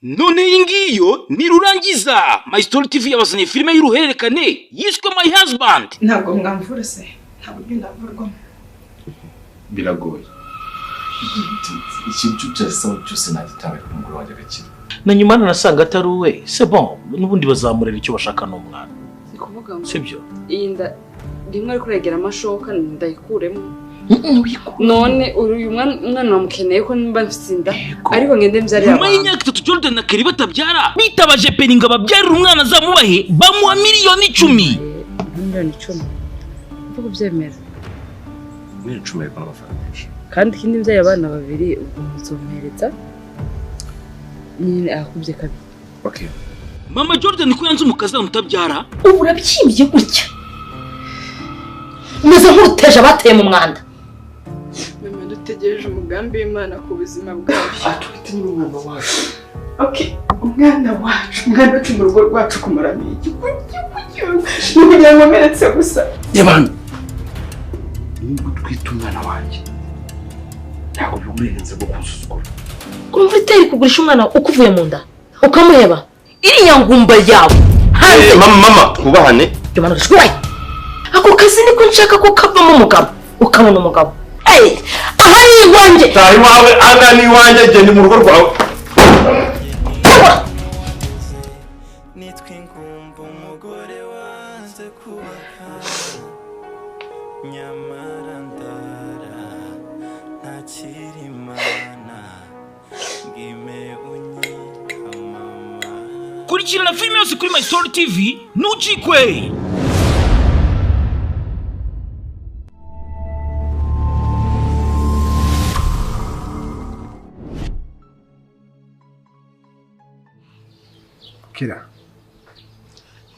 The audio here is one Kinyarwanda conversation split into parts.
None iyi ngiyo nirurangiza. My Story TV yabazaniye filime y'uruhererekane yiswe My Husband. Ntabwo mwamvura se? Nta buryo ndavurwamo. Biragoye. Ikintu cyose cyose nagitanga ku mugore wanjye agakira. Na nyuma nanasanga atari uwe, c'est bon, n'ubundi bazamurera icyo bashaka n'umwana. Sikuvuga ngo sibyo? Iyi nda rimwe ari kuregera amashoka ndayikuremo. None uyu mwana wamukeneye ko nimba mfite inda ariko ngende mbyarira. Nyuma y'imyaka 3 Jordan na Kelly batabyara, bitabaje Peringa babyarira umwana azamubahe, bamuha miliyoni 10. Miliyoni 10. Mvuga ubyemera. Miliyoni 10 ariko n'amafaranga menshi. Kandi ikindi mbyaye abana babiri ubwo muzompereza nyine akubye kabiri. Okay. Mama Jordan ko yanze umukazana mutabyara? Ubu urabyimbye gutya. Umeze nk'uruteje abateye mu mwanda. Mama dutegereje umugambi w'Imana ku buzima bwacu. Atwite n'umwana wacu. Okay, umwana wacu, umwana wacu mu rugo rwacu kumuramiye. Ni kugira ngo meretse gusa. Yabana. Niba utwite umwana wanjye, ntabwo bigurenze bwo kunsuzugura. Urumva iteri kugurisha umwana ukuvuye mu nda, ukamuheba. Iriya ngumba yawe. Hanze. Mama, mama, twubahane. Ako kazi niko nshaka ko kavamo umugabo, ukabona umugabo. Hey, aha ni iwanjye. Taha iwawe, aha ni iwanjye, genda mu rugo rwawe. Nitwa ingumba umugore wanze kubaka, nyamara ndara ntakiri Imana, ngime unyita mama. Kurikirana filime yose kuri My Story TV ntucikwe. Kira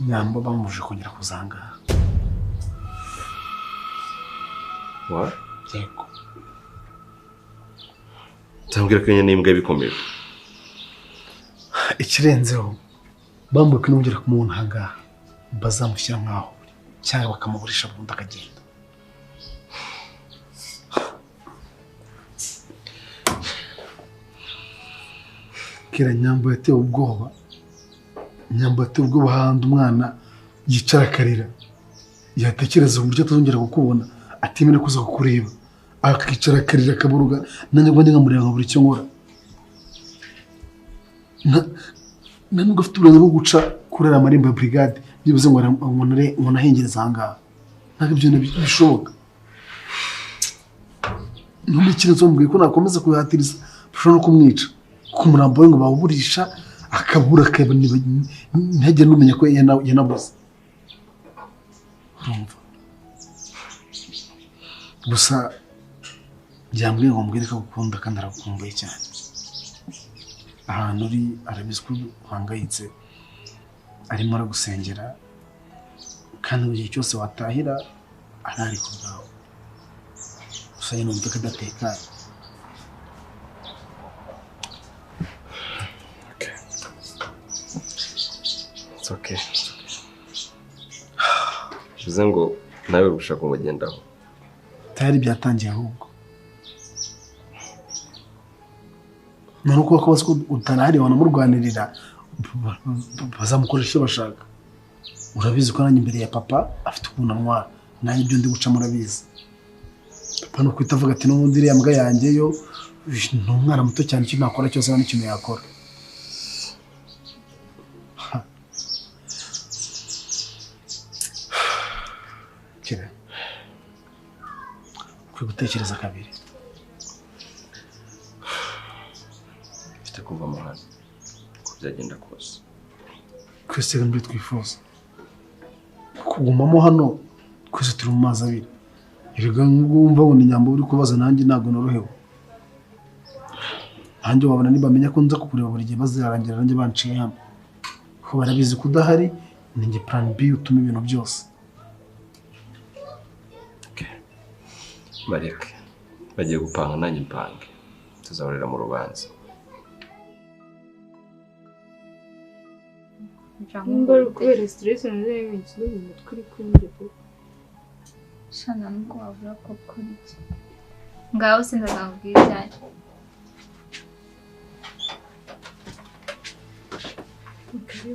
Nyambo bamuje kongera kuzanga. Wa? Yego. Tambwira ko nyine imbwa bikomeje. Ikirenzeho bambuye kunongera kumubona hangaha bazamushyira nkaho cyangwa bakamugurisha burundu akagenda. Kira Nyambo yatewe ubwoba. Nyambo yatewe ubwoba handi umwana yicara akarira, yatekereza uburyo atazongera kukubona, atemera kuza kukureba, akicara akarira akaburuga, nanjye ubwo nkamureba nkabura icyo nkora. Na nubwo afite uburenganzira bwo guca kurera amarembo ya brigade, byibuze ngo nahengereza aha ngaha, ntabwo ibyo bishoboka. Ntumikirizo mubwiye ko nakomeza kubihatiriza bashobora no kumwica, kuko umurambo we ngo bawuburisha akabura ntihagire n'umenya ko yanabuze. Urumva gusa byambwiye ngo mbwire ko agukunda kandi aragukumbuye cyane. Ahantu uri arabizi ko uhangayitse, arimo aragusengera kandi mu gihe cyose watahira arari ku bwawe. Gusa nyine wumve ko adatekanye. It's okay. Bivuze ngo nawe ushaka kumugendaho. Tayari byatangiye ahubwo. None uko bazi ko utarahari wanamurwanirira bazamukoresha icyo bashaka. Urabizi ko nanjye imbere ya papa afite ukuntu antwara, nanjye ibyo ndi gucamo urabizi. Papa ni ukwita avuga ati n'ubundi iriya mbwa yanjye yo ni umwana muto cyane, icyo nakora cyose nta n'ikintu yakora. Kira, ukwiye gutekereza kabiri. Mfite kuva mu hano uko byagenda kose. Twese nibyo twifuza. Kugumamo hano twese turi mu mazi abiri. Erega nubwo wumva ngo ni Nyambo uri kubaza nanjye ntabwo norohewe. Nanjye wabona nibamenya ko nza kukureba buri gihe bazarangira nanjye banciye hano. Kuko barabizi ko udahari, ni njye plan B utuma ibintu byose. Bareke bagiye gupanga nanjye mpange, tuzahurira mu rubanza. Nimba ari ukubera stress nazo y'imikino mu mutwe uri kumbye pe. Shana nubwo wabura ko kuri iki. Ngaho sindazakubwira ibyanjye. Bye.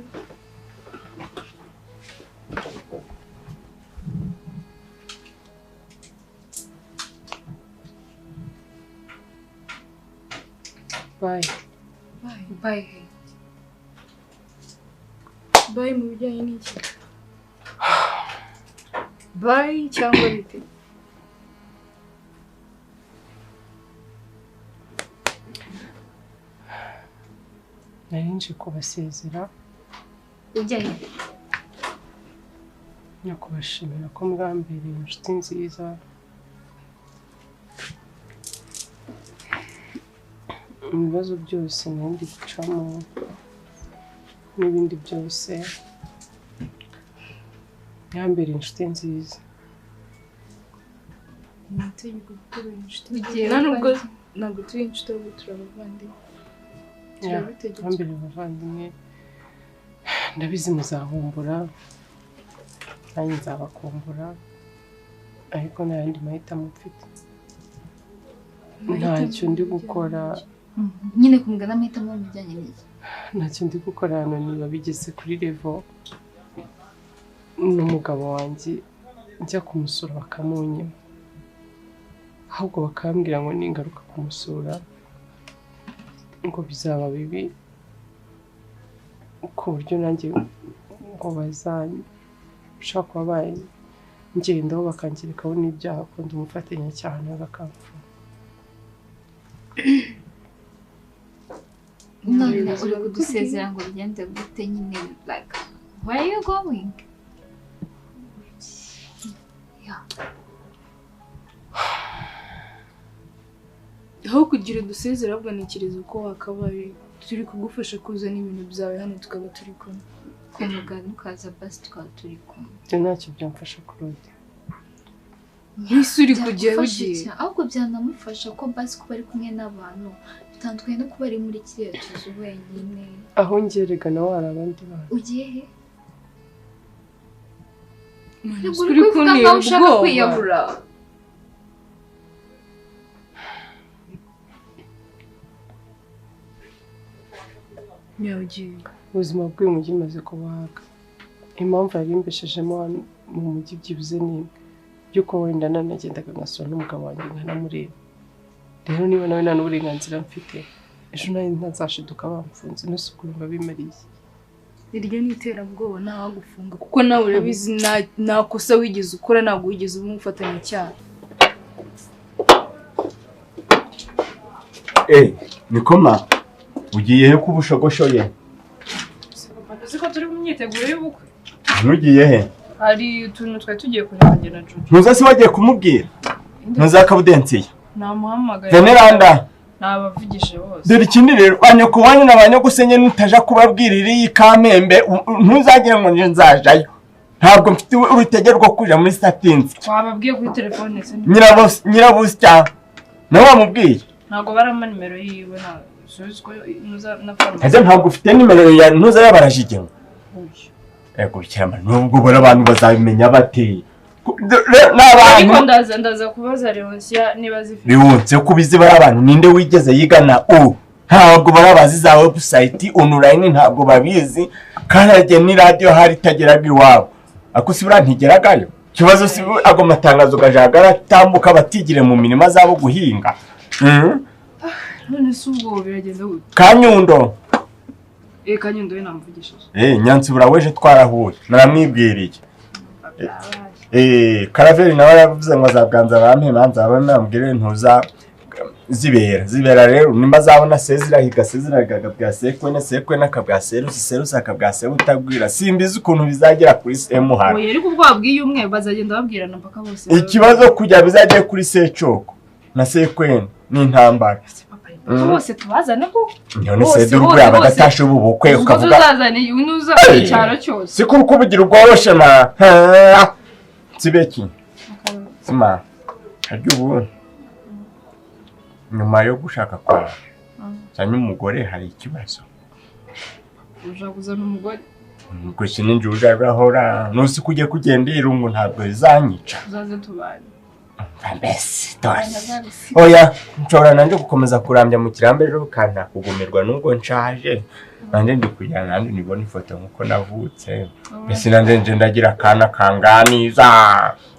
Bye. Bye. Bye mu bijyanye n'iki? Bye cyangwa bite? Nari nje kubasezera. Ujya he? No kubashimira ko mwambereye inshuti nziza. Ibibazo byose nari gucamo n'ibindi byose mwambereye inshuti nziza. Nubwo ntabwo turi inshuti ahubwo turi abavandimwe. Mwambereye abavandimwe, ndabizi muzahumbura nanjye nzabakumbura, ariko nta yandi mahitamo mfite. Ntacyo ndi gukora nyine kumugana amahitamo mu bijyanye n'iki? Ntacyo ndi gukora hano niba bigeze kuri level n'umugabo wanjye njya kumusura bakamunyima, ahubwo bakambwira ngo ningaruka kumusura ngo bizaba bibi ku buryo nanjye ngo bazashobora kuba bangendaho bakangerekaho n'ibyaha ko ndi umufatanyacyaha nawe bakamfunga. None uri kudusezera ngo bigende gute nyine, like where are you going? Yeah. Aho kugira udusezera ahubwo ntekereza uko wakabaye turi kugufasha kuzana ibintu byawe hano tukaba turi kumwe. Kumugana ukaza basi tukaba turi kumwe. Ibyo ntacyo byamfasha Claude. Ese uri kujya ugiye? Ahubwo byanamufasha ko basi kuba ari kumwe n'abantu bitandukanye no kuba ari muri kiriya kizu wenyine. Aho ngerega nawe hari abandi bantu. Ugiye he? Uri kuntera ushaka ubwoba. Kwiyahura. Ubuzima bw'uyu mujyi bumaze kubahaga. Impamvu yari imbeshejemo hano mu mujyi byibuze ni imwe y'uko wenda nanagendaga ngasura n'umugabo wanjye nkanamureba. Rero niba nawe nta n'uburenganzira mfite, ejo nawe ntazashiduka bamfunze n'isuku biba bimariye. Iryo ni iterabwoba ntawagufunga kuko nawe urabizi nta kosa wigeze ukora, ntabwo wigeze uba umufatanyacyaha. Nikoma ugiye he kuba ushogoshoye? Uzi ko turi mu myiteguro y'ubukwe. Ntugiye he? Hari utuntu twari tugiye kureba njye na Jojo. Ntuza se wagiye kumubwira? Ntuza kabudensiye. Namuhamagaye. Veneranda. Nabavugije bose. Dore ikindi rero banyoko wanyu n'abanyogusenye nutaja kubabwira iri Kamembe ntuzagire ngo nje nzajayo. Ntabwo mfite urutege rwo kuja muri satinzi. Wababwiye kuri telefone se? Nyirabusya. Nawe wamubwiye? Ntabwo barama nimero yiwe na subizo nuza na farumasi. Ese ntabwo ufite nimero ya ntuza yabarajigemo? Ego cyama nubwo bora abantu bazabimenya bate. Ariko ndaza kubaza Leonsia niba zifite. Leonsia kubizi bari abantu ninde wigeze yigana u ntabwo barabazi za website online ntabwo babizi kandi ni radio hari itageraga iwabo. Ako si bura ntigeragayo. Kibazo si ago matangazo gajagara tambuka batigire mu mirima zabo guhinga. None se ubwo biragenda gute? Kanyundo. Kanyundo we namuvugishije. Nyansubura weje twarahuye naramwibwiriye. Karaveri nawe yaravuze ngo azabwanza bampe manza banambwire ntuza zibera rero nimba azabona sezirahiga sezirahiga bwa sekwene sekwene akabwa serusi serusi akabwa sebutagwira simbizi ukuntu bizagera kuri semuhara. Oya ariko ubwo wabwiye umwe bazagenda babwirana mpaka bose. Ikibazo kujya bizagiye kuri secoko na sekwene ni intambara. Bose tubazane ko none se dore abadatashe ubu bukwe ukavuga tuzazane unuza icyaro cyose. Sikuru kubugira ubworoshe ma sibeki sima haryo ubu nyuma yo gushaka kwawe cyane umugore hari ikibazo. Ushaka kuzana umugore? Ubwo sinjye ujahora nusi kujya kugenda irungu ntabwo bizanyica. Uzaze tubane. Mbese dore. Oya, nshobora nanjye gukomeza kurambya mu kirambi ejo kugumirwa nubwo nshaje. Nanjye ndi kujyana nanjye nibona ifoto nkuko navutse. Mbese nanjye nje ndagira akana kanganiza.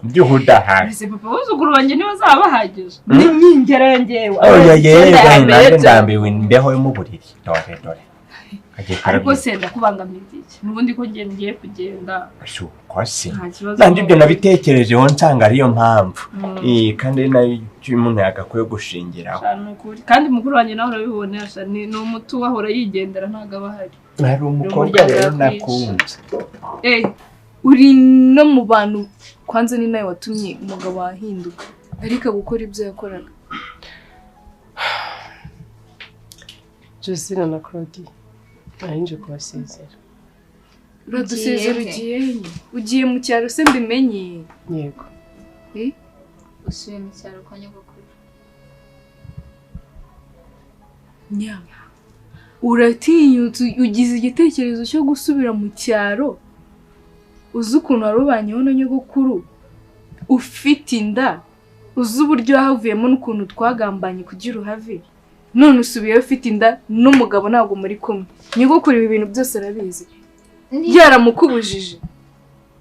Ndihudahari. Mbese papa w'uzuguru banjye niba bazaba bahagije. Ni nyingera ngewe. Oya yewe nanjye ndambiwe imbeho yo mu buriri. Dore dore. Ariko se ndakubangamira iki? Nubundi ko ngiye kugenda. Ko se? Nanjye ibyo nabitekerejeho nsanga ariyo mpamvu. Kandi ari nayo umuntu yagakwiye gushingiraho. Kandi mukuru wanjye nawe urabibona ni umutu wahora yigendera ntago aba ahari. Hari umukobwa rero nakunze. Uri no mu bantu kwanza ni nawe watumye umugabo ahinduka ariko gukora ibyo yakoraga. Josina na Claudie nje kubasezera. Uradusezera ugiye he? Ugiye mu cyaro se mbimenye? Yego. Usubiye mu cyaro kwa nyogokuru. Nya. Uratinyutse ugize igitekerezo cyo gusubira mu cyaro? Uzi ukuntu warubanyeho na nyogokuru? Ufite inda? Uzi uburyo havuyemo n'ukuntu twagambanye kugira uhave? None usubiyeyo ufite inda n'umugabo ntabwo muri kumwe. Nyogokuru ibi bintu byose arabizi. Yaramukubujije.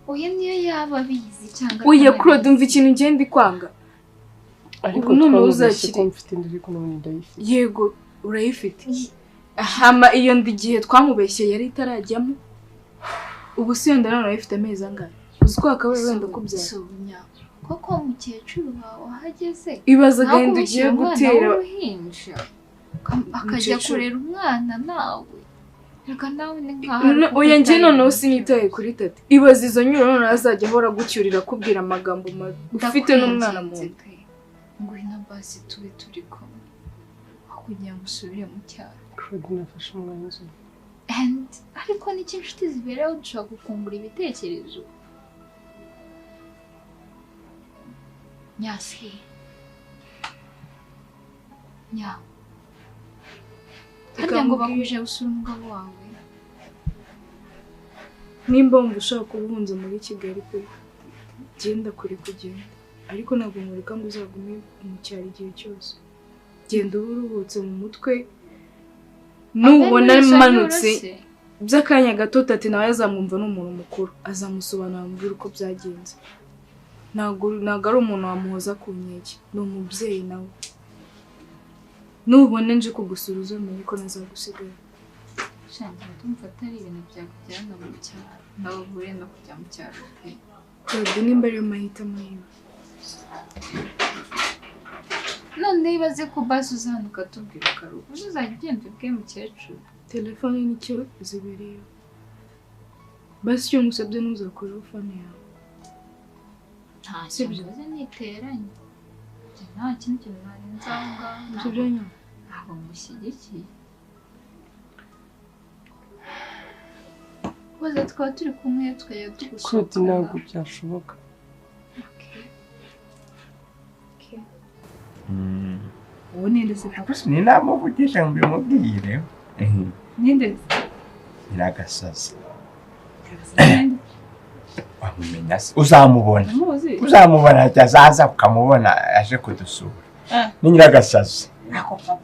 Oya niyo yaba abizi cyangwa Oya Claude umva ikintu ngende kwanga. Ariko twamubeshye ko mfite inda ariko n'ubundi ndayifite. Yego urayifite. Hama iyo ndi gihe twamubeshye yari itarajyamo. Ubu si iyo nda none urayifite amezi angahe? Uzi ko wakabaye wenda kubyara. Koko mukecuru wawe ahageze. Ibaze agahinda ugiye gutera uruhinja. Akajya kurera umwana nawe. Reka nawe ni nkaho. Oya njye noneho sinitaye kuri tati. Ibaze izo nyuro noneho azajya ahora agucyurira akubwira amagambo mabi. Ufite n'umwana mu nda. Ngwino basi tube turi kumwe. Aho kugira ngo usubire mu cyaro. Claude nafashe umwanzuro. And ariko n'icyo inshuti zibereho dushobora gukungura ibitekerezo. Nyasi. Nya. Harya ngo bakuje gusura umugabo wawe. Nimba wumva ushaka kubuhunza muri Kigali pe, genda kure kugenda. Ariko ntabwo nkureka ngo uzagume mu cyaro igihe cyose. Genda ube uruhutse mu mutwe. Nubona manutse by'akanya gato tati nawe azamwumva ni umuntu mukuru, azamusobanurira amubwira uko byagenze. Ntabwo ari umuntu wamuhoza ku nkeke, ni umubyeyi nawe. Nubona nje kugusura uzamenye ko nazagusigaye. Shangira ndumva atari ibintu byakujyana mu cyaro. Nawe uhure no kujya mu cyaro pe. Claude nimba ariyo mahitamo yiwe. None ibaze ko basi uza hano ukatubwira ukaruhuka. Uzajya ugenda ubwiye mukecuru. Telefone nicyo zibereyeho. Basi icyo ngusabye ntuzakureho fone yawe. Nta kibazo niteranye. Nta kindi kintu narenza aho ngaho. Sibyo nyine. Ntabwo ngushyigikiye. Waza twaba turi kumwe tukajya tugusohokana. Claude ntabwo byashoboka. Uwo ninde se papa? Ni namuvugisha ngo mbimubwire. Ninde se? Nyiragasazi. Wamumenya se? Uzamubona. Uzamubona azaza ukamubona aje kudusura. Ni Nyiragasazi. Ako papa.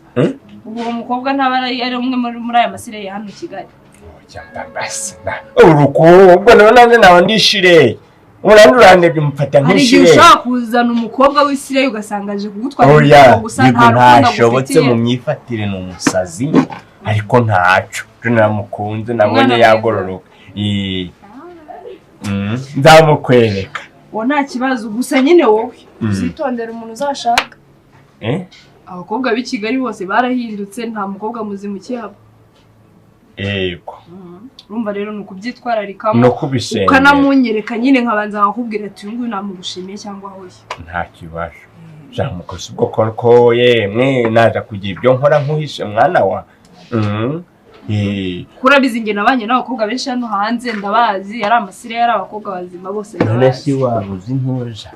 Ubu uwo mukobwa ntaba ari umwe muri aya masire ya hano i Kigali. Urukundo none nawe ndishireye. Urandurande mfata Hari igihe nk'ishireye. ushobora kuzana umukobwa w'isireye ugasanga aje kugutwara Oya, gusa yego nta rukundo ntashobotse mu agufitiye. myifatire ni umusazi ariko ntaco. Namukunze nabonye Umwana yagororoka. Nzamukwereka. Uwo nta kibazo gusa nyine wowe uzitondera umuntu uzashaka. Abakobwa b'i Kigali bose barahindutse nta mukobwa muzima ukihaba. Yego. Urumva rero ni ukubyitwararikamo. No kubisengera. Ukanamunyereka nyine nkabanza nkakubwira ati uyu nguyu namugushimiye cyangwa hoya. Nta kibazo. Jamukoze ubwo ko yemwe naza kugira ibyo nkora nkuhishe mwana wa. Kurabizi nge nabanye n'abakobwa benshi hano hanze ndabazi ari amasire ari abakobwa bazima bose None ndabazi. si wabuze intuza.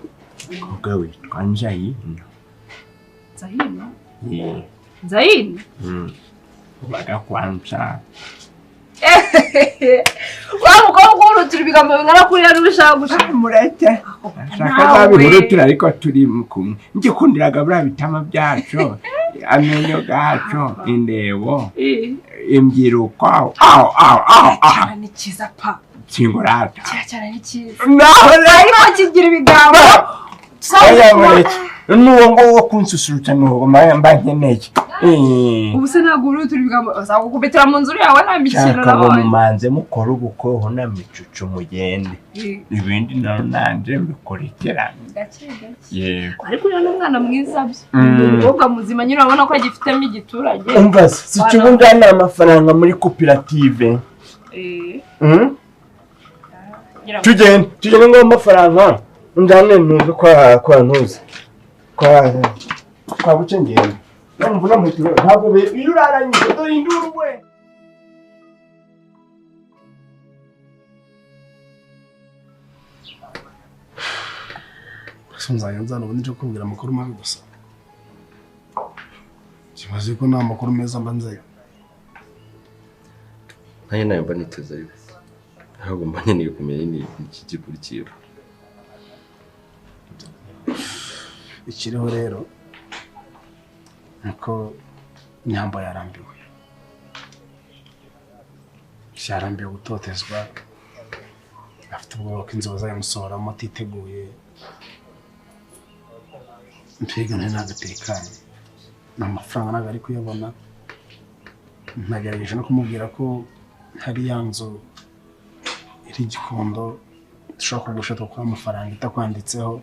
Umukobwa witwa Nzayino. Nzayino? Nzayino? Ubaga kwa Nshaka. Wa mukobwa Urutura ibigambo bingana kuriya n'ushaka gushaka. Mureke. Shaka zabihurutira ariko turi kumwe. Ngikundiraga buriya bitama byacu. Amenyo gacu, indebo, imbyiruko. Aw aw aw aw. Cyane ni cyiza pa. Kingurata. Cyane ni cyiza. Naho ariko kigira ibigambo. Oya mureke. Nuwo ngo wo kunsusurutsa nuwo mba nkeneye. Ubu se ntabwo urutura ibigambo azagukubitira mu nzu yawe nta mikino nawe. Mumanze mukora ubukoho na micucu mugende. Ibindi nanje mbikurikirane. Gake gake. Yego. Ariko uriya ni umwana mwiza byo. Umukobwa muzima nyine urabona ko agifitemo igiturage. Umva si ikibungana amafaranga muri koperative. Tugende ngo amafaranga njyane ntuze kwa ntuze. Kwa buce ngende. Numva namuhitira ntabwo iyo uraranyije dore induru we. Nzajya nzana ubundi nje kukubwira amakuru mabi gusa. Kibaze ko nta makuru meza mba nzayo. Nanjye nayo mba niteze ariko ntabwo mba nkeneye kumenya nyine iki gikurikira. Ikiriho rero nuko Nyambo yarambiwe. Yarambiwe gutotezwa, afite ubwoba ko inzu bazayimusohoramo atiteguye. Mbega nawe ntabwo atekanye, ni amafaranga ntabwo ari kuyabona. Nagerageje no kumubwira ko hari ya nzu iri Gikondo dushobora kugurisha tukaguha amafaranga itakwanditseho,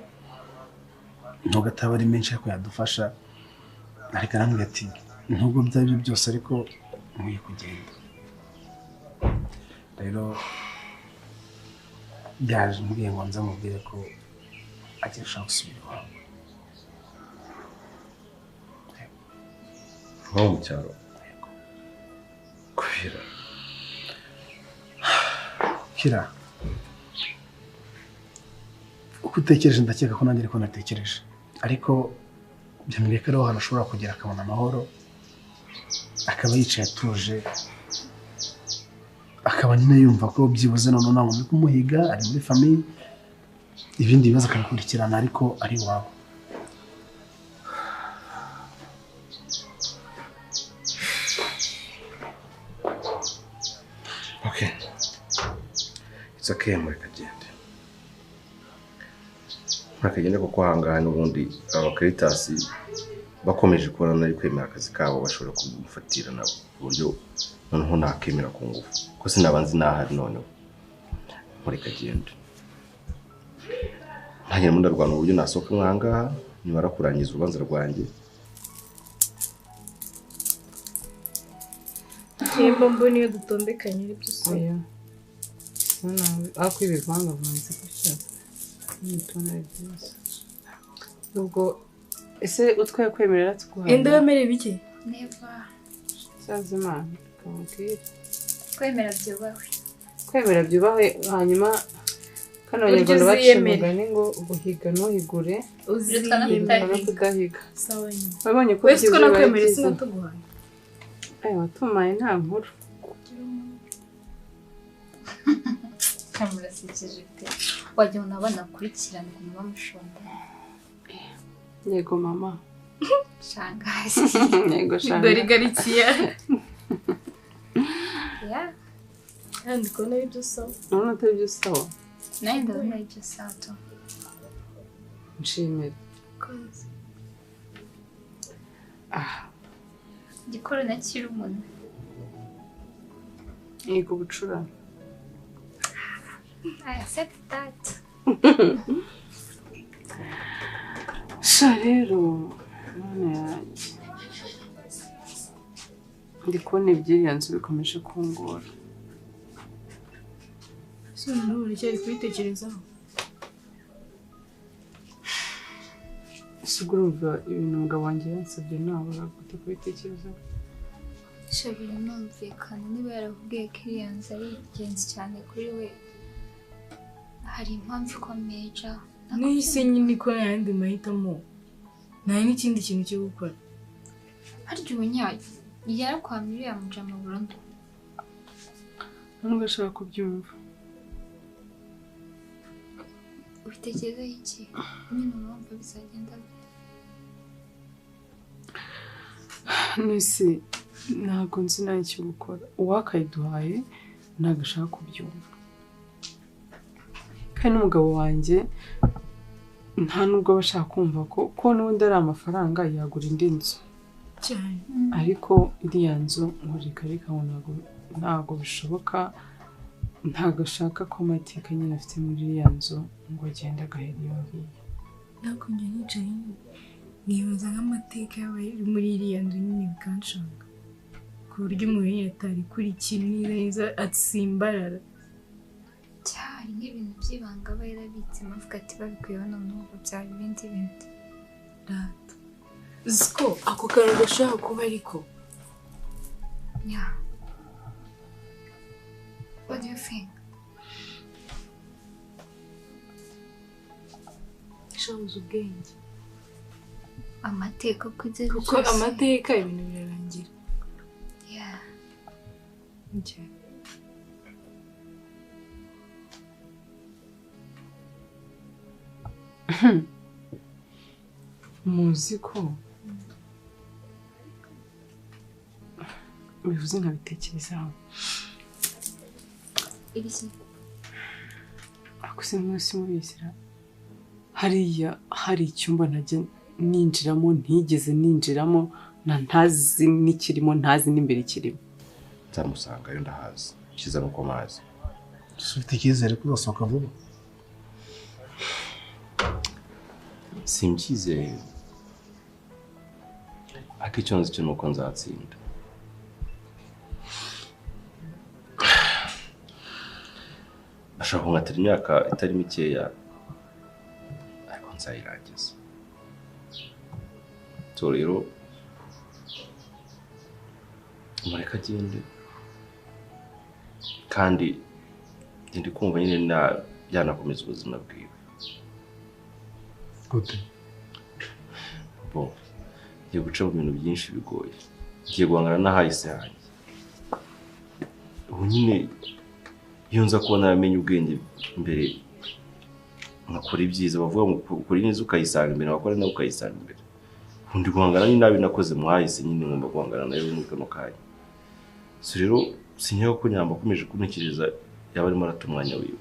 nubwo ataba ari menshi ariko yadufasha. Ariko arambwira ati nubwo byaba ibyo byose ariko nkwiye kugenda. Rero byaje mbwiye ngo nze mubwire ko agiye gushaka gusubira iwabo. Nko mu cyaro kubera Kira, uko utekereje ndakeka ko nanjye ariko natekereje, ariko byambwiye ko ariho hantu ashobora kugera akabona amahoro, akaba yicaye atuje, akaba nyine yumva ko byibuze noneho nta muntu uri kumuhiga, ari muri famiye, ibindi bibazo akabikurikirana ariko ari iwabo. Okay. It's okay, mureka agende. Mureka agende kuko ahangaha n'ubundi abakaritasi bakomeje kubona nari kwemera akazi kabo bashobora kumufatira nabo ku buryo noneho nakemera ku ngufu ko sinabanzi nahari noneho. Mureka agende. Ntangira mundarwana uburyo nasohoka mwangaha nimara kurangiza urubanza rwanjye. Nimba mbona iyo dutondekanye ari byo se. Oya. Ariko ibivangavanze gutya nitona byose. Ubwo ese utwaye kwemerera tuguhaye? Ende wemereye biki? Never. Sazimana kamubwire. Kwemera byubahwe. Kwemera byubahwe hanyuma kano abanyarwanda baciye umugani ngo guhiga ntuhigure uziyemera kudahiga. Sawa nyine. Wabonye ko wese ko nakwemerera sinatuguhaye. Ayo watumaye nta nkuru. Kamurasekeje pe. Wagira ngo abana bakurikirana ukuntu bamushonda. Yego mama. Shangazi. Yego shangazi. Dore igarikiye. Yeah. Kandi kubona ari byo sawa. Urabona atari byo sawa? Nanjye ndabona ari byo sawa to. Nshimira. Koze. Ah. Gikoro na kirumuna. Yego bucura. I accept that. Sha rero none yanjye ndi kubona iby'iriya nzu bikomeje kungora. Ese noneho uracyari kubitekerezaho? Ese ubwo urumva ibintu umugabo wanjye yansabye nabura gute kubitekerezaho? Sha biranumvikana niba yarakubwiye ko iriya nzu ari ingenzi cyane kuri we, hari impamvu ikomeye ja. Nihise nyine ko nta yandi mahitamo, nta n'ikindi kintu cyo gukora. Harya ubunyayo yarakwamye uriya mujama burundu. Nubwo ashaka kubyumva. Ubitekerezaho iki? Nyine urumva bizagenda bite? Nese ntabwo nzi nawe icyo gukora. Uwakayiduhaye ntabwo ashaka kubyumva. Kandi n'umugabo wanjye nta nubwo aba ashaka kumva ko n'ubundi ari amafaranga yagura indi nzu. Cyane. Ariko iriya nzu nkurika reka ngo ntabwo bishoboka, ntabwo ashaka ko amateka nyine afite muri iriya nzu ngo agende agahera iyo ngiyo. Ntabwo njya nicaye nibaza nk'amateka y'abari muri iriya nzu nyine bikanshanga ku buryo umuntu nyine atari kuri kimwe neza atsimbarara. Cyari nk'ibintu by'ibanga aba yarabitse avuga ati babikuyeho none ubu byaba ibindi bindi. Rata uziko ako kantu gashobora kuba ariko. Yeah. What do you think? Shabuze ubwenge. Amateka kugeza kuko amateka ibintu birarangira. Yeah. Okay. Muzi ko bivuze nkabitekerezaho. Ibiki? Ako se mwese mubizira hariya hari icyumba ntajya ninjiramo, ntigeze ninjiramo, na ntazi n'ikirimo, ntazi n'imbere kirimo. Nzamusangayo ndahazi kiza nuko mazi. Ufite icyizere ko uzasohoka vuba? Simbyizeye, ariko icyo nzi cyo ni uko nzatsinda. Ashobora kunkatira imyaka itari mikeya ariko nzayirangiza. So rero mureke agende, kandi ndi kumva nyine byanakomeza ubuzima bwiwe. Gute? Bo, ngiye guca mu bintu byinshi bigoye, ngiye guhangana n'ahahise hanjye. Ubu nyine iyo nza kuba naramenye ubwenge mbere nkakora ibyiza, bavuga ngo ukora ineza ukayisanga imbere, wakora nawe ukayisanga imbere. Undi guhangana n'inabi nakoze mu hahise nyine ngomba guhangana nayo muri kano kanya. So rero sinyaka ko Nyamba akomeje kuntekereza yaba arimo arata umwanya wiwe.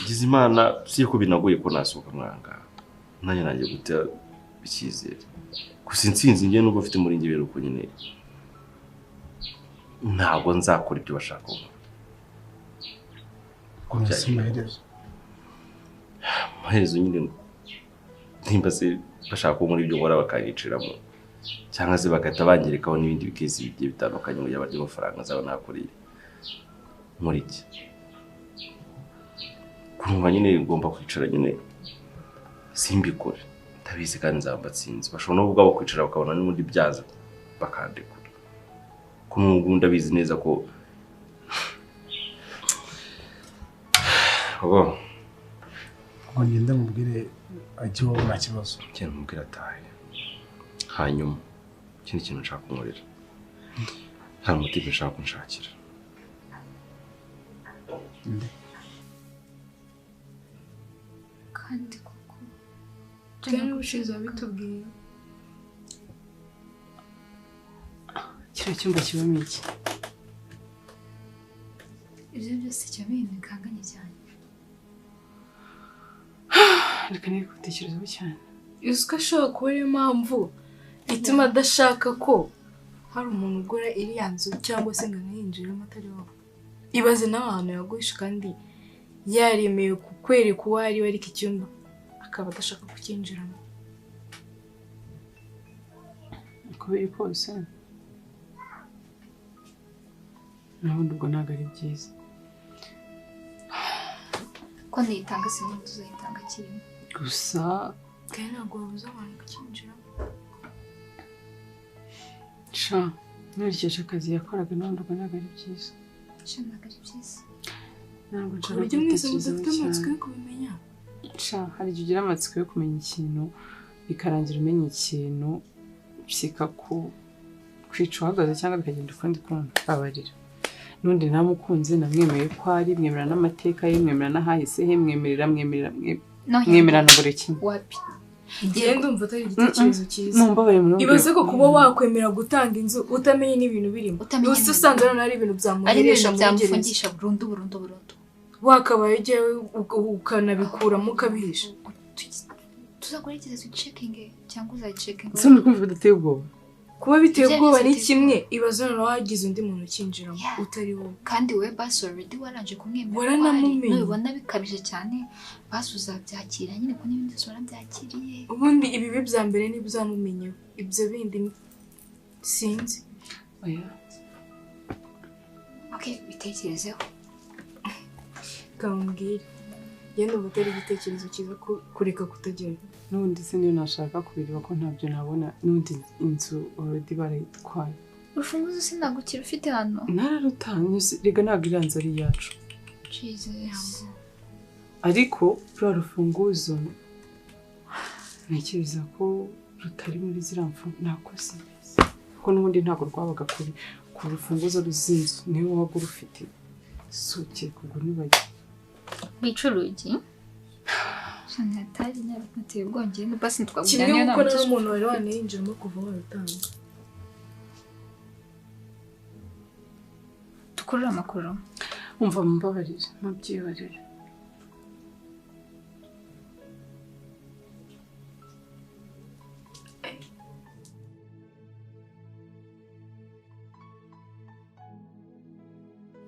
Ngize Imana si ko binagoye ko nasohoka mwanga. Nanjye nanjye guta icyizere. Gusa intsinzi njye nubwo mfite muri njye uko nyine ntabwo nzakora ibyo bashaka. Amaherezo nyine nimba se bashaka ko muri ibyo nkora bakanyiciramo cyangwa se bagahita bangirikaho n'ibindi bikesi bigiye bitandukanye ngo yabarye amafaranga nzaba nakoreye muri iki. Kurumva nyine ugomba kwicara nyine simbikore ndabizi kandi nzaba mbatsinze. Bashobora no ubwabo kwicara bakabona n'ubundi byaza bakandekura. Ko n'ubu ndabizi neza ko obo ngo ngende mubwire ajye iwawe nta kibazo. Ngende mubwire atahe. Hanyuma ikindi kintu nshaka kunkorera, nta mutima nshaka kunshakira. Kandi koko byari ubushize wabitubwiye. Kiriya cyumba kibamo iki? Ibyo byose kibamo ibintu bikanganye cyane. Reka niba kubitekerezaho cyane. Uzi ko ashobora kuba ariyo mpamvu ituma adashaka ko hari umuntu ugura iriya nzu cyangwa se ngo anayinjiremo atari wowe. Ibaze nawe ahantu yaguhishe kandi yaremeye kukwereka uwo ari we, ariko icyumba akaba adashaka kucyinjiramo. Uko biri kose n'ubundi ubwo ntabwo ari byiza. Ko nitanga sinzi tuzayitanga kirimo. Gusa kandi ntabwo wabuza abantu kucyinjiramo. Sha, nkurikije akazi yakoraga n'ubundi ubwo ntabwo ari byiza. Sha ntabwo ari byiza. Ntabwo Ku nshaka buryo mwese kubitekerezaho mudafite amatsiko cyane. yo kubimenya. Sha, hari igihe ugira amatsiko yo kumenya ikintu bikarangira umenya ikintu kikakwica uhagaze cyangwa bikagenda ukundi kuntu. Babarira. N'undi namukunze, namwemeye ko ari, mwemera n'amateka ye, mwemera n'ahahise he, mwemerera mwemerera mwemera na buri kimwe. Wapi? Ngiye ndumva atari igitekerezo cyiza. Mumbabarire murumve. Ibaze ko kuba wakwemera gutanga inzu utamenye n'ibintu birimo. Usa usanze none ari ibintu byamuheresha muri gereza. Byamufungisha burundu burundu burundu. Wakabaye ujye ukanabikuramo ukabihisha. Tuzagerageza ucekinge cyangwa uzacekinge. Se muri kumva bidateye ubwoba? Kuba biteye ubwoba ni kimwe, ibaze noneho hagize undi muntu ukinjiramo utari wowe. Kandi wowe basi already waranje kumwemera. Waranamumenye. Nubibona bikabije cyane basi uzabyakira nyine ko n'ibindi byose warabyakiriye. Ubundi ibibi bya mbere nibyo uzamumenyeho, ibyo bindi sinzi. Oya. Okay, bitekerezeho. Kambwira. Yenda ubu atari igitekerezo cyiza kureka kutagera. N'ubundi se niyo nashaka kubireba ko ntabyo nabona, n'ubundi inzu already barayitwaye. Urufunguzo sinagukira ufite hano. Nararutanze, rega ntabwo iriya nzu ari iyacu. Jesus. Ariko ruriya rufunguzo ntekereza ko rutari muri ziriya mfunguzo, nakoze neza. Kuko n'ubundi ntabwo rwabaga ku rufunguzo rw'inzu, niwe wabaga urufite. Suke kugura nibajya. Bicurugi. Shanatari nyabateye ubwongere no basi ntitwagujyana Kimwe kuko nari umuntu wari wanayinjiramo kuva warutanga. Tukurura amakuru. Umva mumbabarire, mubyibarire.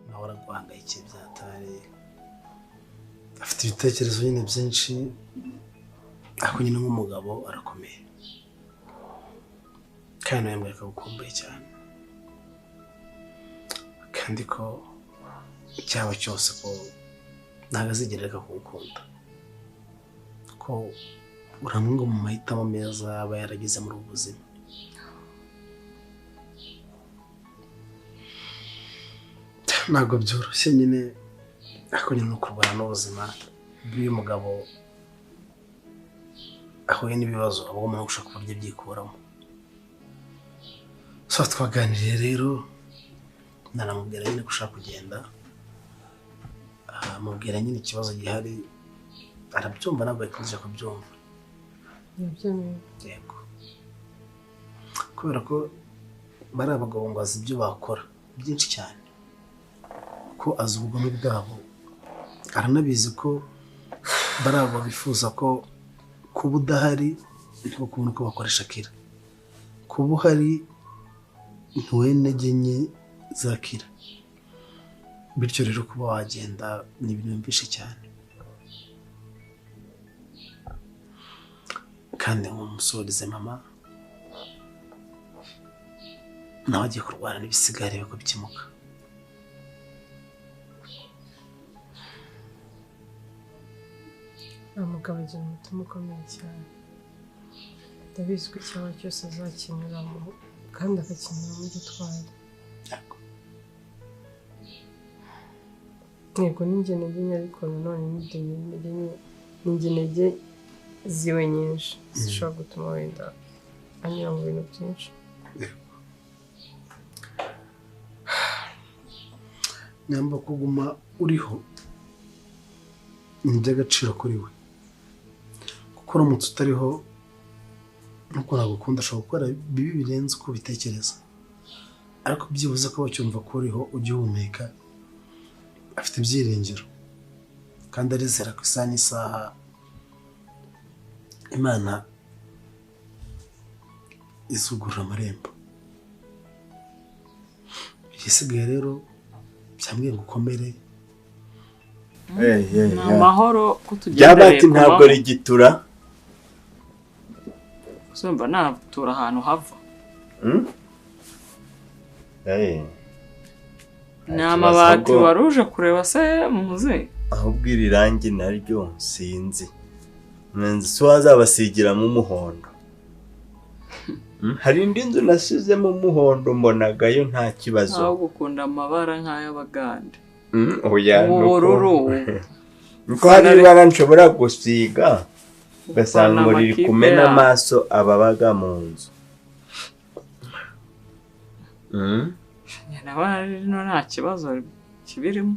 Nahora guhangayikiye byatari. Afite ibitekerezo nyine byinshi, ariko nyine nk'umugabo arakomeye kandi nawe mbwira akagukumbuye cyane, kandi ko icyaba cyose ko ntabwo azigera areka kugukunda, ko uramwe mu mahitamo meza aba yaragize muri ubu buzima. Ntabwo byoroshye nyine, ariko nyine no kurwana n'ubuzima bw'uyu mugabo ahuye n'ibibazo aba agomba no gushaka uburyo abyikuramo. So twaganiriye rero, naramubwira nyine ko ushaka kugenda, amubwira nyine ikibazo gihari, arabyumva ntabwo yakomeje kubyumva. Yabyemeye. Yego. Kubera ko bari abagabo ngo azi ibyo bakora byinshi cyane, ko azi ubugome bwabo, aranabizi ko bari abo bifuza ko kuba udahari niko kubona uko bakoresha Kira, kuba uhari ntiwe intege nke za Kira, bityo rero kuba wagenda ni ibintu byinshi cyane. Kandi nk'umusorize mama nawe agiye kurwana n'ibisigaye arebe ko bikemuka. Umugabo agira umutima ukomeye cyane, ndabizi ko icyaba cyose azakinyuramo kandi akakinyuramo gitwari. Yego ni intege nke, ariko nanone ni intege ziwe nyinshi zishobora gutuma wenda anyura mu bintu byinshi. Nyamba kuguma uriho ni iby'agaciro kuri we, kuko uramutse utariho nuko nagukunda ashobora gukora bibi birenze uko ubitekereza, ariko byibuze ko bacyumva ko uriho ugihumeka, afite ibyiringiro kandi arizera ko isaha n'isaha Imana izugurura amarembo. Igisigaye rero byambwiye ngo ukomere. Ni amahoro kutugendereye byabati ntabwo rigitura. Usumba natura ahantu hava. Ni amabati waruje kureba se muze? Ahubwo iri rangi naryo sinzi. Si wazabasigiramo umuhondo. Hari indi nzu nasizemo umuhondo mbonagayo nta kibazo. Ahubwo ukunda amabara nk'ay'Abagande. Oya, ubururu. Nuko hari ibara nshobora gusiga ugasanga ngo riri kumena amaso ababaga mu nzu. Ndabona nta kibazo kibirimo.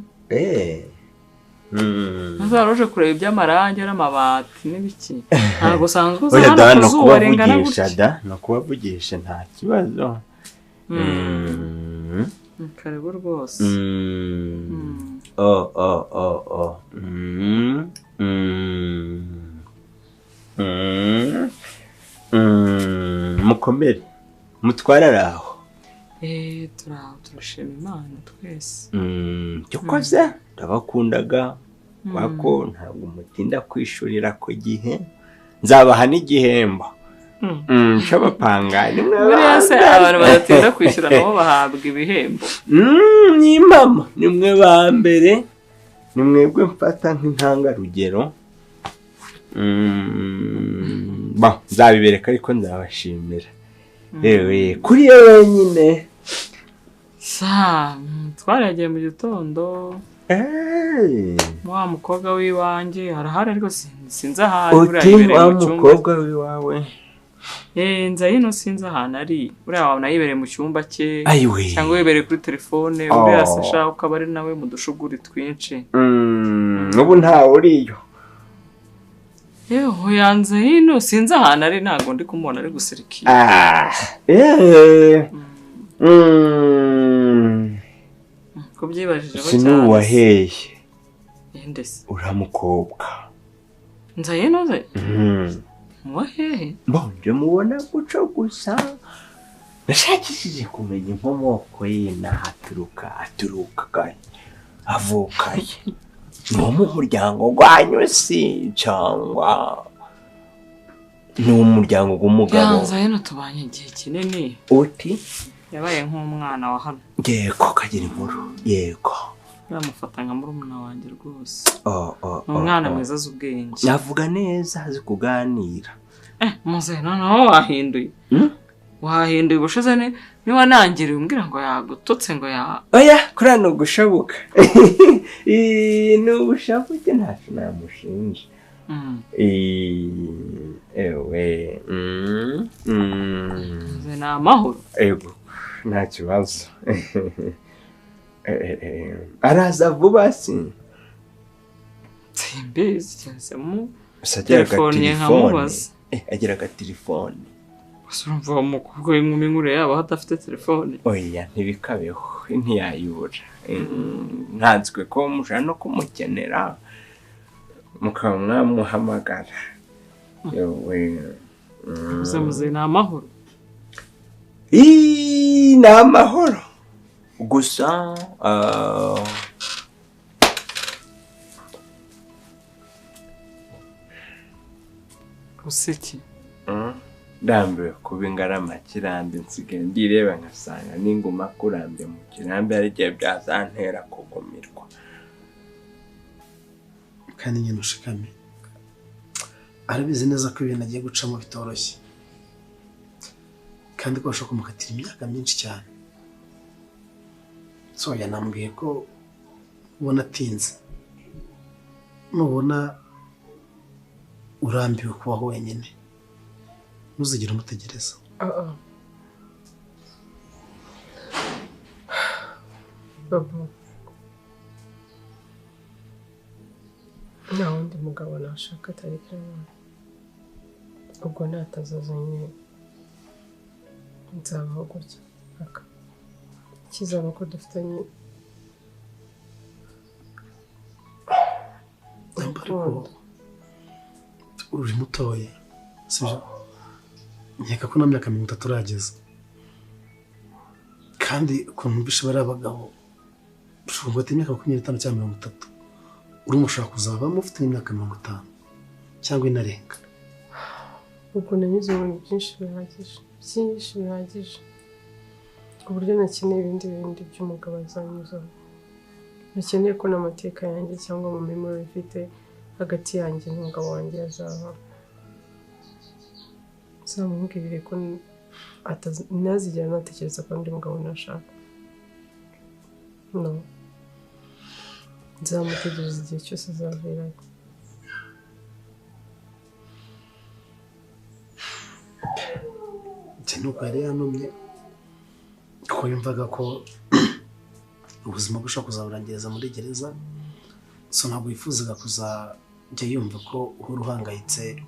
Maze wari uje kureba iby'amarangi n'amabati n'ibiki. Ntabwo usanzwe uza hano ku zuba ringana gutya. No kubavugisha nta kibazo. Karibu rwose. Mukomere mutwarare aho. Turashima Imana twese. Cyokoze ndabakundaga kuko ntabwo mutinda kwishurira ku gihe, nzabaha n'igihembo cy'abapangani. Buriya se abantu badatinda kwishyura nabo bahabwa ibihembo? Ni mama, ni mwe ba mbere, ni mwebwe mfata nk'intangarugero. Nzabibereka ariko nzabashimira. Ewe kuri yo wenyine. Sa twaragiye mu gitondo. Wa mukobwa w'iwanjye harahari ariko sinzi ahantu. Uti wa mukobwa w'iwawe? Nzayino sinzi ahantu ari. Uriya wabona yibereye mu cyumba cye cyangwa yibereye kuri telefone. Uriya se ashaka ukaba ari nawe mu dushuguri twinshi. Ubu ntawe uriyo. Yewe yanze hino sinzi ahantu ari, ntabwo ndi kumubona ari gusirikira. Kubyibajijeho cyane. Sinuwaheye. Ndese. Uriya mukobwa. Nzayino ze? Wahehe? Mbonje mubona guco gusa. Nashakishije kumenya inkomoko ye n'ahaturuka, aturuka avukaye. Ni mu muryango gwanyu si cyangwa ni umuryango w'umugabo? Nzayino tubanye igihe kinini. Uti? Yabaye nk'umwana wa hano. Yego kagira inkuru. Yego. Bamufata nka murumuna wanjye rwose. Ni umwana mwiza azi ubwenge. Navuga neza azi kuganira. Muze noneho wahinduye. Wahinduye ubushize niba nangiriye umbwira ngo yagututse ngo ya. Oya kuriya ni ugushabuka. Ni ubushabuke ntacyo namushinja. Ewe. Muze ni amahoro. Ego nta kibazo. Araza vuba si? Simbizi cyane mu telefone nkamubaza. Agira agatelefone. Gusa urumva umukobwa w'inkumi nkuru yaba adafite telefone. Oya ntibikabeho ntiyayibura. Nkanswe ko mushaka no kumukenera mukaba mwamuhamagara. Yewe. Muze ni amahoro. Ni amahoro. Gusa usiki ndambiwe kuba ingarama kirambi, nsigaye ndireba nkasanga n'inguma kurambye mu kirambi hari igihe byazantera kugumirwa. Kandi nyine ushikame arabizi neza ko ibintu agiye gucamo bitoroshye, kandi ko bashobora kumukatira imyaka myinshi cyane. So yanambwiye ko ubona atinze, nubona urambiwe kubaho wenyine ntuzigere umutegereza. Babo, nta wundi mugabo nashaka atari Clement. Ubwo natazaza nyine nzabaho gutya. Icyiza ni uko dufitanye ariko uri mutoya sibyo? Nkeka ko na myaka 30 urageza, kandi ukuntu mbishe bari abagabo ushobora gufata imyaka 25 cyangwa 30 urimo ushaka kuzavamo ufite imyaka 50 cyangwa inarenga. Ubwo nanyuze mu bintu byinshi bihagije, byinshi bihagije ku buryo nakeneye ibindi bindi by'umugabo azanyuzamo. Nakeneye ko n'amateka yanjye cyangwa mu memory mfite hagati yanjye n'umugabo wanjye azaba. Nzamubwire ko ntazigera natekereza ko undi mugabo nashaka. No. Nzamutegereza igihe cyose azavirayo. Njye nuko yari yanumye kuko yumvaga ko Ubuzima bwe ushobora kuzaburangiriza muri gereza. So ntabwo yifuzaga kuzajya yumva ko uhora uhangayitse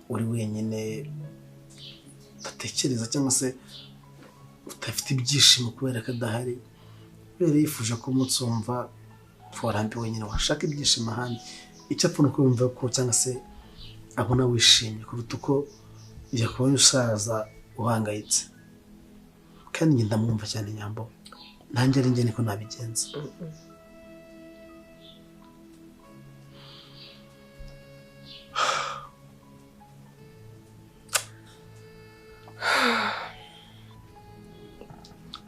uri wenyine, udatekereza cyangwa se udafite ibyishimo kubera ko adahari. Rero yifuje ko umunsi wumva warambiwe nyine washaka ibyishimo ahandi. Icyo apfa ni uko yumva ko cyangwa se abona wishimye kuruta uko yakubonye usaza uhangayitse. Kandi njye ndamwumva cyane Nyambo, nanjye ari njye niko nabigenza.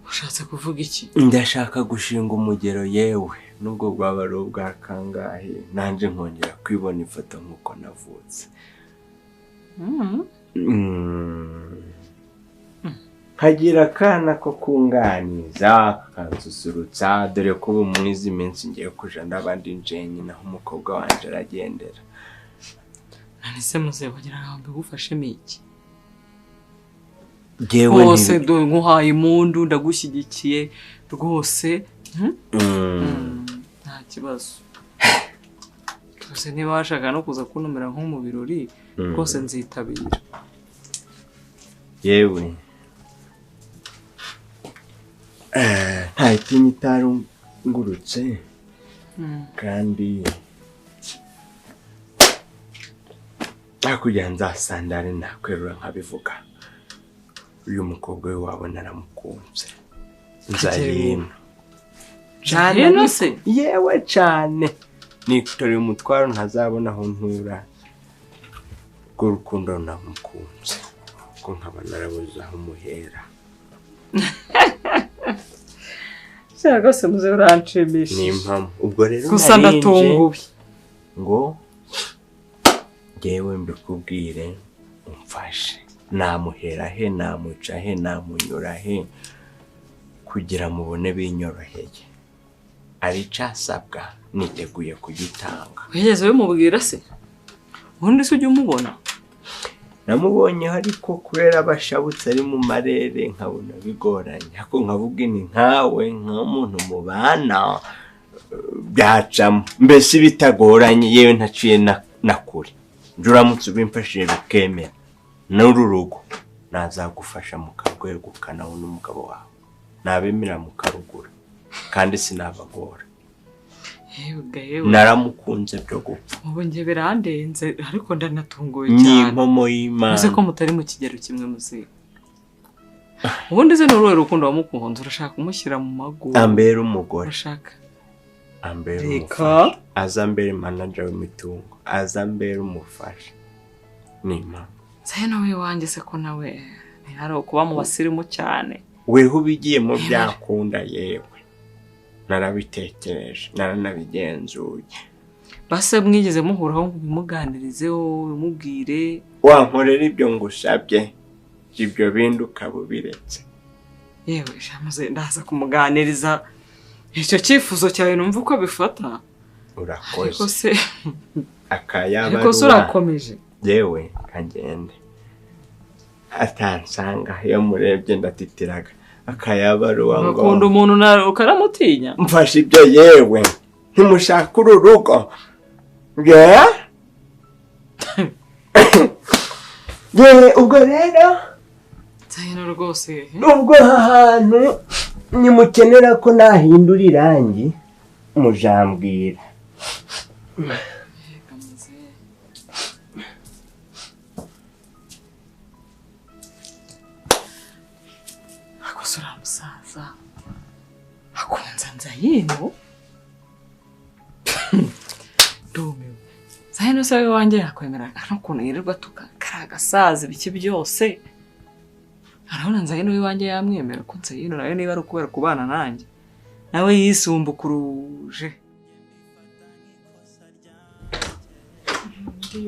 Ushatse kuvuga iki? Ndashaka gushinga umugero yewe, nubwo bwaba ari ubwa kangahe, nanjye nkongera kwibona ifoto nk'uko navutse. Nkagira akana ko kunganiza, kakansusurutsa, dore ko ubu muri izi minsi ngiye kuja n'abandi njenyine aho umukobwa wanje aragendera. None se muze kugira ngo mbigufashemo iki? Rwose nkuhaye impundu, ndagushyigikiye rwose, nta kibazo. Rwose niba washaka no kuza kuntumira nko mu birori, rwose nzitabira. Yewe nta itinyi itarungurutse, kandi hakurya nzasandare nakwerura nkabivuga. Uyu mukobwa we wabona naramukunze. Nzayino. Cyane se? Yewe cyane. Nitoreye umutwaro ntazabona aho ntura. Urwo rukundo namukunze. Ko nkaba narabuze aho muhera. Cyane rwose muze uranshimishije. Ni impamo. Ubwo rero gusa ndatunguwe. Ngo ngewe mbikubwire umfashe. Namuhera he, namuca he, namunyura he kugira mubone binyoroheye. Ari casabwa niteguye kugitanga. Wigeze ubimubwira se? Ubundi se ujya umubona? Namubonye ariko kubera abashabutse ari mu marere nkabona bigoranye. Ariko nkavuga ni nkawe nk'umuntu mubana byacamo. Mbese bitagoranye yewe ntaciye na kure. Uramutse ubimfashije bikemera. N'uru rugo nazagufasha mukarwegukana wowe n'umugabo wawe, nabemera mukarugura, kandi sinabagora. Naramukunze byo gupfa. Ubu njye birandenze ariko ndanatunguwe cyane. Ni impomo y'Imana. Uzi ko mutari mu kigero kimwe muzi. Ubundi se ni uruhe rukundo wamukunze? Urashaka kumushyira mu mago? Ambera umugore. Urashaka? Ambera umufasha. Aza mbere manager w'imitungo, aza mbere umufasha. Ni impamo. Saye nawe wanjye se ko nawe ntihari kuba mu basirimu cyane. Weho ubigiye mu byakunda yewe. Narabitekereje, naranabigenzuye. Base mwigeze muhuraho ngo bimuganirizeho, bimubwire? Wankorera ibyo ngusabye, ibyo bindi ukaba ubiretse. Yewe shamaze ndaza kumuganiriza icyo cyifuzo cyawe numva uko bifata. Urakoze. Ariko se akayaba. Ariko se urakomeje. Yewe kagende atansanga iyo murebye ndatitiraga akayabaruwa ngo ukunda umuntu na ukaramutinya. Mfashe ibyo yewe ntimushaka uru rugo. Ye ubwo rero Nzayino rwose ubwo ahantu nimukenera ko nahindura irangi mujambwira. Akosora musaza akunza Nzayino. Ndumiwe. Nzayino se wanjye yakwemera n'ukuntu yirirwa tuka karagasaza ibiki byose. Arabona Nzayino iwanjye yamwemera ko Nzayino nawe niba ari ukubera kubana nanjye nawe yisumbukuruje.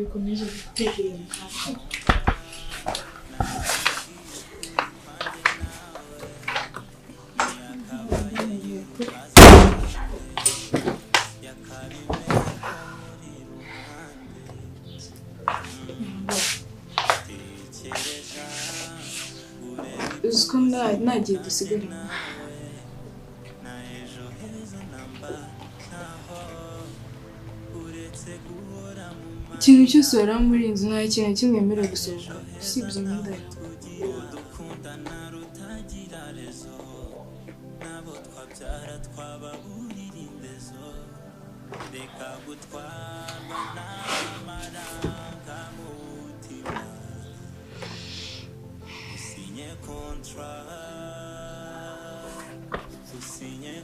Ukomeje gutekereza. Uzi ko nta gihe dusigaranye. Ikintu cyose wari muri iyi nzu nta kintu na kimwe wemerewe gusohoka usibye imyenda yawe.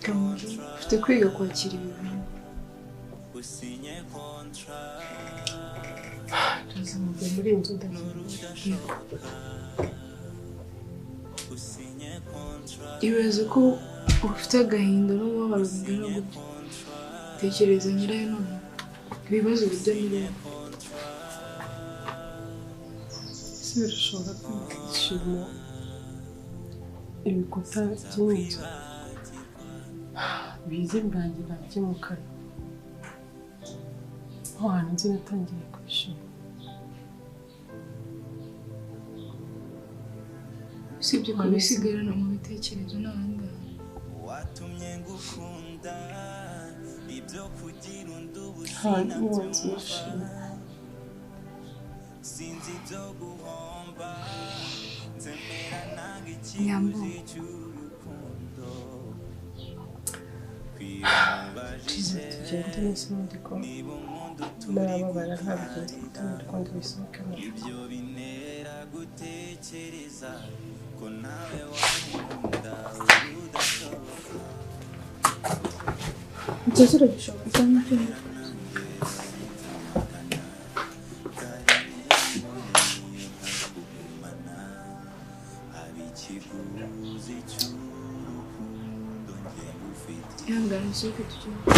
Kamaro, ufite kwiga kwakira ibi bintu. Ndaza mujya muri iyi nzu ndagiye. Ibaze ko ufite agahinda n'umubabaro bingana gutya. Tekereza nyirayo noneho. Ibibazo bijya nyirayo. Ese birashobora kwimika ibyishimo ibikuta by'inzu bize birangira byimukana. Aho hantu nzi natangiye kwishima. Usibye kubisigarana mu bitekerezo n'ahandi hantu. Ahantu niho nzi nishimye. Nyambo, Twize tugende neza ubundi ko narababara ntabigenza gutangira ukundi bisohokemo. Icyo kiragishobora cyangwa icyo Ihangane usohoke tugende.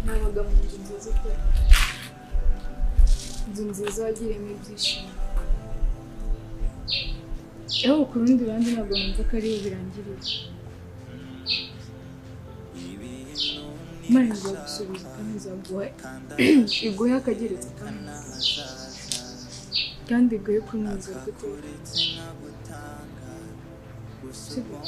Nabaga mu nzu nziza pe. Inzu nziza wagiriyemo ibyishimo. Ariko ku rundi ruhande ntabwo numva ko ariyo birangiriye. Imana izagusubiza kandi izaguha iguhe akageretse kandi kandi iguhe kunezerwa iteka. Sibyo?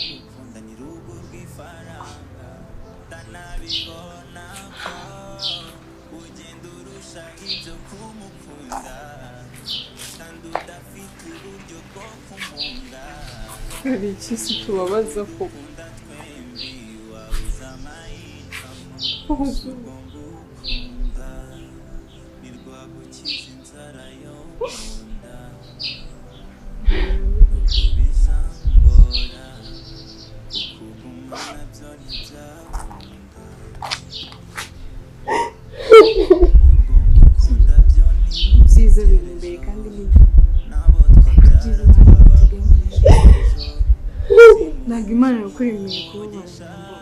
Hari iki se tubabaza koko? Ibyiza biri imbere kandi ni ibyiza ntabwo biteganyije. Ntabwo Imana yakuremeye kubabara Nyambo.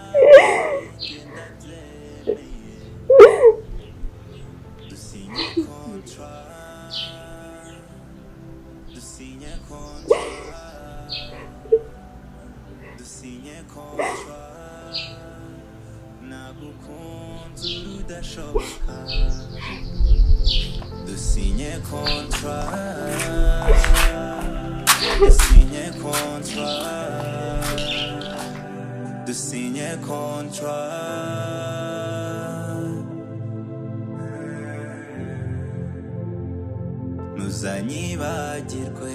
Dusinye contrat. Ntuzanyibagirwe.